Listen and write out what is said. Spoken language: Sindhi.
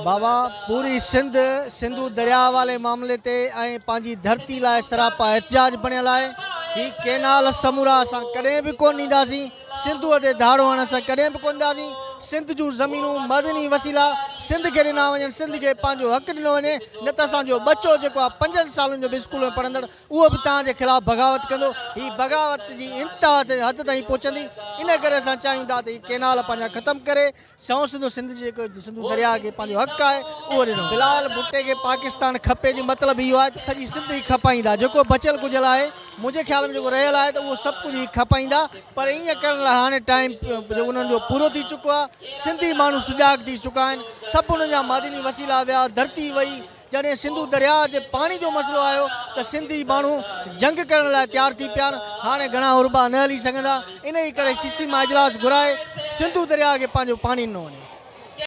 بابا پوري سنڌ سنڌو درياء والي معاملي تي ۽ پنهنجي ڌرتي لاء سراپا احتجاج بڻيل آهي. هي ڪينال سمورا اسان ڪڏهن به ڪونه ڏينداسين. سنڌوء تي ڌاڙو هڻڻ اسان ڪڏهن به ڪونه ڏينداسين. سنڌ جون زمينون، معدني وسيلا سنڌ کي ڏنا وڃن، سنڌ کي پنهنجو حق ڏنو وڃي نه ته اسان جو ٻچو جيڪو آهي پنجن سالن جو به اسڪول ۾ پڙهندڙ اهو به توهان جي خلاف بغاوت ڪندو، هي بغاوت جي انتها تي حد تائين پهچندي، ان ڪري اسان چاهيون ٿا ته هي ڪينال پنهنجا ختم ڪري سنئون سڌو سنڌ جي جيڪو سنڌو درياء کي پنهنجو حق آهي اهو ڏنو. بلال ڀٽي کي پاڪستان کپي جو مطلب اهو آهي ته سڄي سنڌ هي کپائيندا جيڪو بچيل ڪجهل آهي منهنجي خيال ۾ جيڪو رهيل آهي ته اهو سڀ ڪجهه هي کپائيندا پر ائين ڪرڻ لاء هاڻي ٽائيم انهن جو پورو ٿي چڪو آهي سنڌي ماڻهو سجاڳ ٿي چڪا آهن سڀ انهن جا معدني وسيلا ويا ڌرتي وئي جڏهن سنڌو درياهه تي پاڻي جو مسئلو آيو ته سنڌي ماڻهو جنگ ڪرڻ لاء تيار ٿي پيا، هاڻي گهڻا حربا نه هلي سگهندا، انهي ڪري سي سي مان اجلاس گهرائي سنڌو درياهه کي پنهنجو پاڻي ڏنو وڃي.